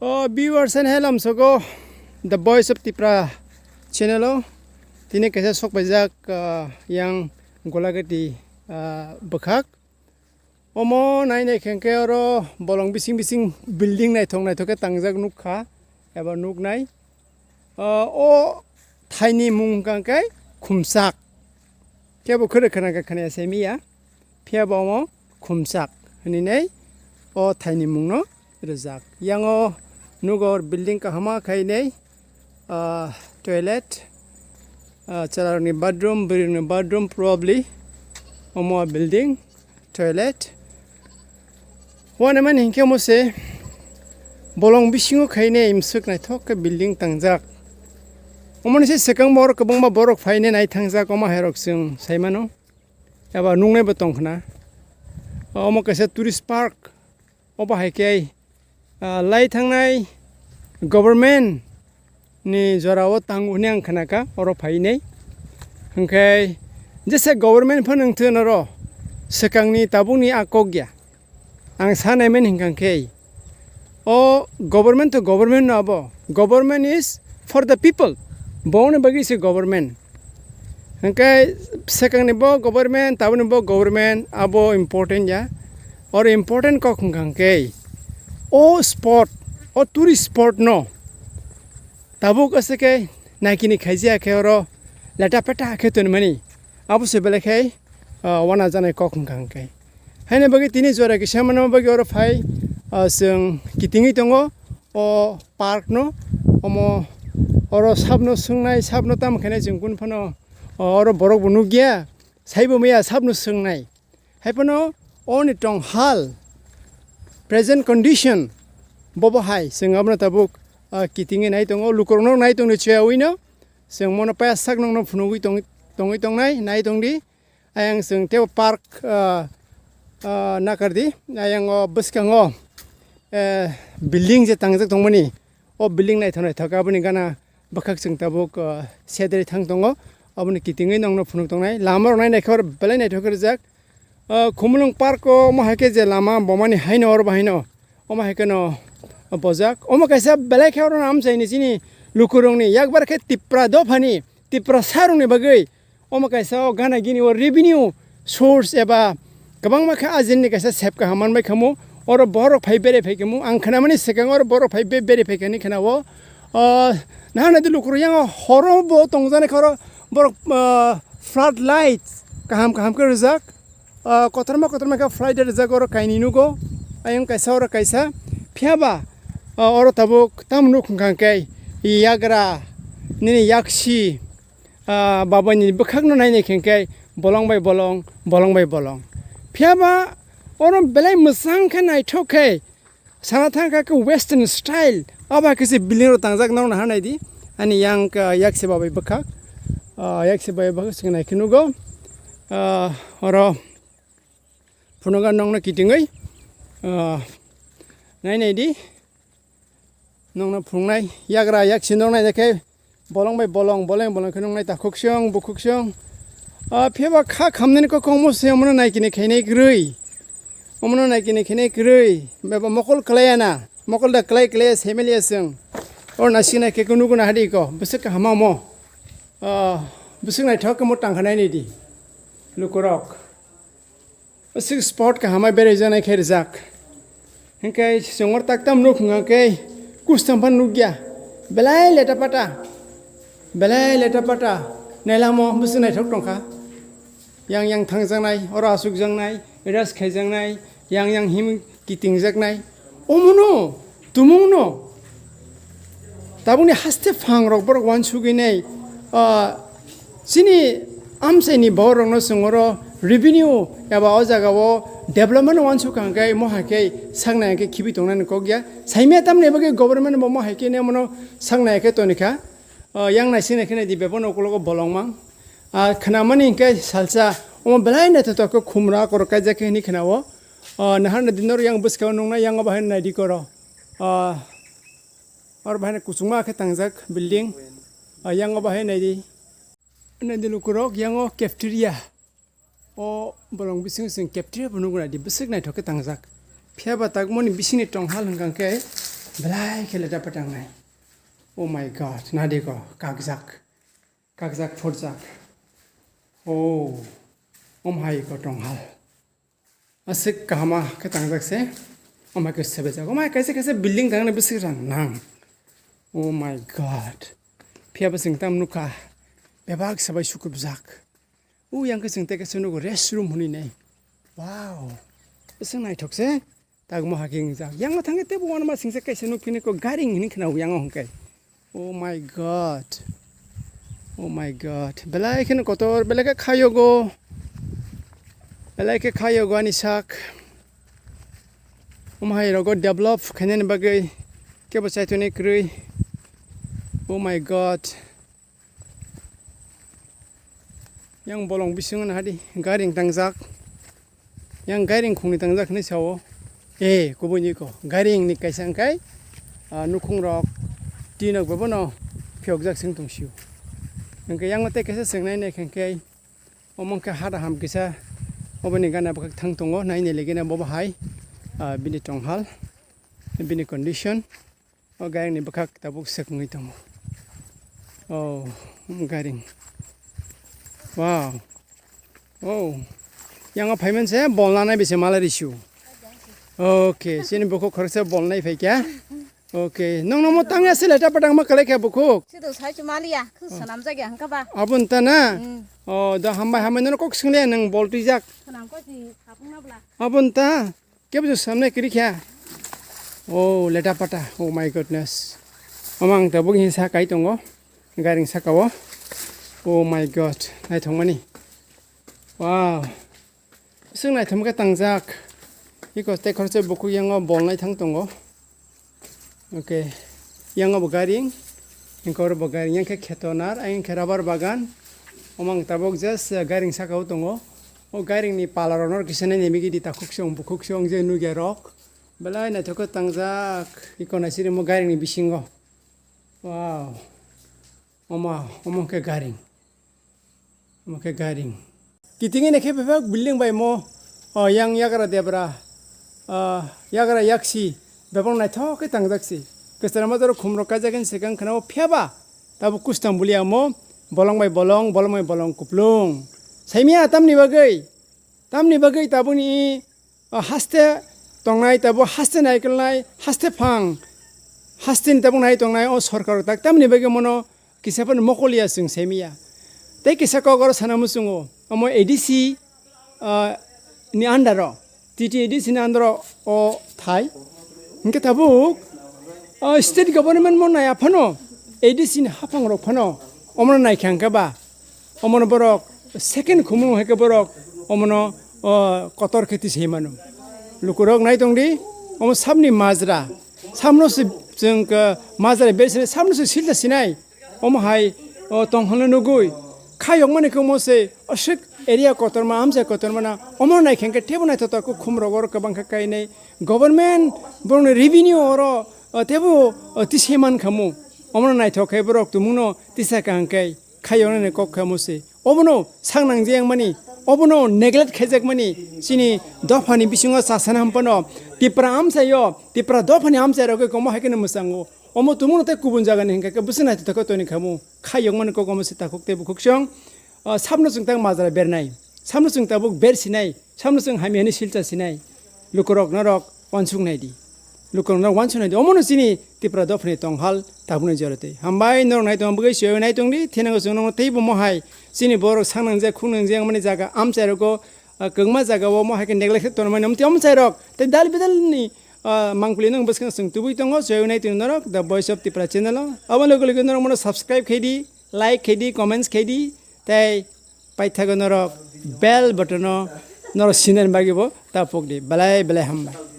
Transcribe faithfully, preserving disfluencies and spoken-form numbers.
O viewers and helam sogo The Voice of Tipra channel o tini kaisa sok paijak, ah, yang Golagati, ah, bwkhak. Omo nai nai khe hwnkhe oro bolong bising bising building naithok naithok khe tangjak nukha eba nuknai. Ah, o thaini mung hwnkha khe Khumsak. Kebo khwrwi khwna khe khwnaya se miya. Phiya bo omo Khumsak hinwi nei o thaini mungno rijak. Yango nugo building kahama khai nei, ah, toilet, ah, chwlarokni bathroom, bwrwirokni bathroom probably. Omo building, toilet. Uanamani hinkhe omo se bolong bisingo khai nei imswk naithok khe building tangjak. Omoni se swkang borok kwbangma borok phai nei nai thangjak omo hairok chwng sai mano. Eba nuknai bo tong khna. Omo kaisa tourist park. Obo hai khe, ah, lai thangnai government ni jora o tango hwnwi ang khna kha, oro phai nai. Hwnkhe jesa government phano wng thwi noro swkang ni tabuk ni a kok ya. Ang sa nai mani hwnkha khe, o government to government no abo. Government is for the people. Bongni bagwi se government. Hwnkhe swkang ni bo government, tabuk ni bo government, abo important ya. Oro important kok hwnkha khe, o spot, o tourist spot no tabuk ase khe naikini khaijia khe oro leta peta khe tonmani. Abo se belai khe, ah, wana janai kok hwnkha khe. Haini bagwi tini jora kisa mano bagwi oro phai, ah, chwng kitingwi tongo o park no. Omo oro sabno swngnai, sabno tamo khainai chwng kunu phano, ah, oro borok bo nukya, saibo maya sabno swngnai. Hai phano oni tonghal present condition bobo hai chwng abono tabuk, ah, kitingwi nai tongo, lukurokno nai tongni chwyaui no chwng mono paya sak nokno phunugwi tong-, tongwi tongnai, nai tongdi. Ayang chwng tebo park, ah, ah, nakardi, ayang o bwskango, eh, building je tangjak tongmani, o building naithok naithok aboni gana bwkhak chwng tabuk, ah, sedri thang tongo, aboni kitingwi nokno phunuk tongnai. Lama rok nai naikhe oro belai naithok khe rijak. Ah, Khumulwng park o omo hai khe je lama bomani haino oro bahaino omo hai kheno bojak. Omo kaisa belai khe oro amchaini chini lukurokni yakbar khe Tipra dophani, Tiprasarokni bagwi omo kaisa o gana gini o revenue source eba kwbangma khe ajinni kaisa sep kaham manbai khamu. Oro borok phai bere phai khamu. Ang khnamani swkang oro borok phai be-, bere phai khani khna o. Ah, nahana di lukurok yang horo bo tongjaknai khoro borok, ah, flood lights kaham kaham khe rijak. Ah, kotorma kotorma khe flood rijak oro kainwi nugo. Ayang kaisa oro kaisa. Phiya ba, ah, oro tabuk tamo nuk hwnkha khe yagra nini yaksi, ah, babani bwkhakno nainai khe khe bolong bai bolong, bolong bai bolong. Phiya ba oro belai mwchang khe naithok khe sana thang kha khe western style. Abo hai khe se building rok tangjak nokno ha nai di. Ani yang, ah, yak se babai bwkhak. Ah, yak se babai bwkhak se nai khe nugo. Ah, oro phunugo nokno kitingwi. Ah, nai nai di. Nokno phunuknai yagra yaksi nok nai khe bolong bai bolong, bolong bolong khe nuknai takhuk siyong, bukhuk siyong. Ah, phiya ba kha khamnani kok kongmo se omono naikini khainai kwrwi. Omono naikini khainai kwrwi. Beba mokol kwlaiya na. Mokol da kwlai kwlaiya, semeliya chwng. Oro naisik nai khe kunu guna hadi ko. Bwswk kaham omo. Ah, bwswk naithok khe mo tangkha naini di. Lukurok. Aswk spot kaham bai beraijaknai khe rijak. Hinkhe chwng oro tak tam nuk hwnkha khe kustam phano nukya. Belai leta pata. Belai leta pata. Nailamo bwswk naithok tongkha. Yang yang thangjaknai, oro asukjaknai, rest khaijaknai, yang yang him kitingjaknai. Omono, tumungno. Tabukni haste phangrok borok uansugwi nai, ah, chini amchaini borokno chwng oro revenue eba o jagao development uansukha hwnkhe mohai khe saknai hwnkhe khibi tongnani kok ya. Saimaya tamni bagwi government bo mohai khe nai mono saknai khe tonikha. Ah, yang naisinai khe nai di bebak no ukologo bolong mang. Ah, khnamani hwnkhe salsa omo belai naithotok khe khumra korok kaijak khe hinwi khnao. Ah, naharni dinor yang bwskao nuknai yang obo hai naidi koro. Ah, oro bahai kuchukma khe tangjak building. Ah, yang obo hai naidi. Naidi lukurok yang o cafeteria. O bolong bising sing cafeteria bo nuknai di bwswk naithok khe tangjak. Phiya ba takmoni bisingni tonghal hwnkha khe, Belai khe leta patangnai. Oh my God, nadiko, kakjak. Kakjak phurjak. Oh, om hai ko tonghal. Aswk kahama khe tangjak se. Om hai ko sebejak. Om hai kaisa kaisa building tangnai bwswk rang nang. Oh my God. Phiya bwswk tam nukha. Bebak sabai sukubjak. O yang khe chwng tei kaisa nugo restroom hwnwi nai. Wow. Bwswk naithok se. Tagmo hakhe wngjak. Yang thangkhe teibo uanama singsa kaisa nukphini ko garing hwnwi khna yang hwnkhe. Oh my God. Oh my God. Belai kheno kotor, belai khe khayogo. Belai khe khayogo ani sak. Omo hai rogo develop khainani bagwi kebo chaithoni kwrwi. Oh my God. Yang bolong bisingo nahadi gairing tangjak. Yang gairing khungni tangjak hinwi sao. Eh, kubuni ko. Gairing ni kaisa hwnkhe, ah, nukhung rok, tin rok bono phiyokjak sing tong sio. Hwnkhe yang tei kaisa swngnai nai khe hwnkhe, omo hwnkhe hada ham kisa, oboni gana bwkhak thang tongo, naini legena bobo hai, ah, bini tonghal, bini condition. O gairing ni bwkhak tabuk swk wngwi tongo. O gairing. Wow. O. Yang o phaiman se bolna nai bese mala risu. Okay, sini bukhuk khoroksa bolnai phai kya? Okay, nong nomo tangya se leta patang ma kalai kya bukhuk? Sido sai chumaliya, khus sanam jagya hangka ba. Abun ta na? Hmm. O, da hambai hambai nono kok single nang bol twijak. Sanam ko si thapung na bla. Abun ta? Kebo samnai kwrwi kha. Oh, leta pata. Oh my goodness. Omo ang tabuk hinsa kai tongo. Gairing saka o. Oh my God. Naithokmani. Wow. Swng naithok khe tangjak. Iko tei khoroksa bukhuk yango bolnai thang tongo. Okay. Yang bo gairing. Engkor bo gairing. Yang khe kheto nar. Ayang khe rubber bagan. Omang tabuk just, uh, gairing saka o tongo. O gairing ni pala rok no kisa nai nemi gidi takhuk song bukhuk song je nugya rok. Belai naithok khe tangjak. Iko naisiri mo gairing ni bisingo. Wow. Omo, omo khe gairing. Omo khe gairing. Kitingni khe bebak building bai mo, o, yang yagra debra, o, yagra yaksi, bebak naithok khe tangjak si. Kwchwrama jora khumrok kaijak hin swkang khna o phiya ba, tabuk kustam bulia mo, bolong bai bolong, bolong bai bolong kuplung. Saimia tamni bagwi, tamni bagwi tabukni, o, haste tongnai, tabuk haste naikolnai, haste phang, haste ni tabuk nai tongnai, o sorkar tak tamni bagwi mono kisa phano mokol ya chwng saimiya. Tei kisa kok oro sana muchungo, omo A D C, ah, ni under o, T T A D C ni under o, o thai. Hingke tabuk, ah, state government mo naya phano, A D C ni haphang rok phano, omono naikha hingke ba, omono borok second khumung hai khe borok omono, o, kotor khe tisai mano. Lukurok nai tong di, omo sabni majra, sabno se chwng, ah, majra ber sinai, sabno se silta sinai. Omo hai, o, tongthokno nugui, khayokmani khe omo se, o, sik area kotorma, amchai kotorma na, omo nai khe hwnkhe teibo naithotok khe khum rogo oro kwbang khe kainai. Government borokni revenue oro, o, teibo, o, tisai man khamu. Omono naithok khe borok tumungno tisa kaham khe khayoknani kok khe omo se. Obono sak nangjak mani, obono neglect khaijak mani, chini dophani bisingo chasana hampano, Tipra amchaio, Tipra dophani amchai rogwi komo hai kheno mwchango. Omo tumungno tei kubun jagani hingkha khe bwswk naithotok khe toni khamu. Khayokmani kok omo se takhuk tei bukhuk song. O, sabno chwng tak majra bernai. Sabno chwng tabuk ber sinai. Sabno chwng hamya hwnwi silcha sinai. Lukurok norok wansuk nai di. Lukurok norok wansuk nai di. Omono chini Tipra dophani tonghal tabukni jora tei. Hambai norok nai tong bagwi soi nai tong di. Thinango chwng nokno teibo mohai. Chini borok sangnang je khungnang je wngmani jaga amchai rogo, ah, kwbangma jaga o mohai khe neglect khe tonmani. Amtwi amchai rok tei dal bidal ni, ah, mangpili nang bwskang chwng tubui tongo. Soi nai tong norok The Voice of Tipra channel o. Abo logi logi norok mono subscribe khai di, like khai di, comments khai di. Tei paithago norok bell button o norok sinani bagwi bo ta pok di. Belai belai hambai.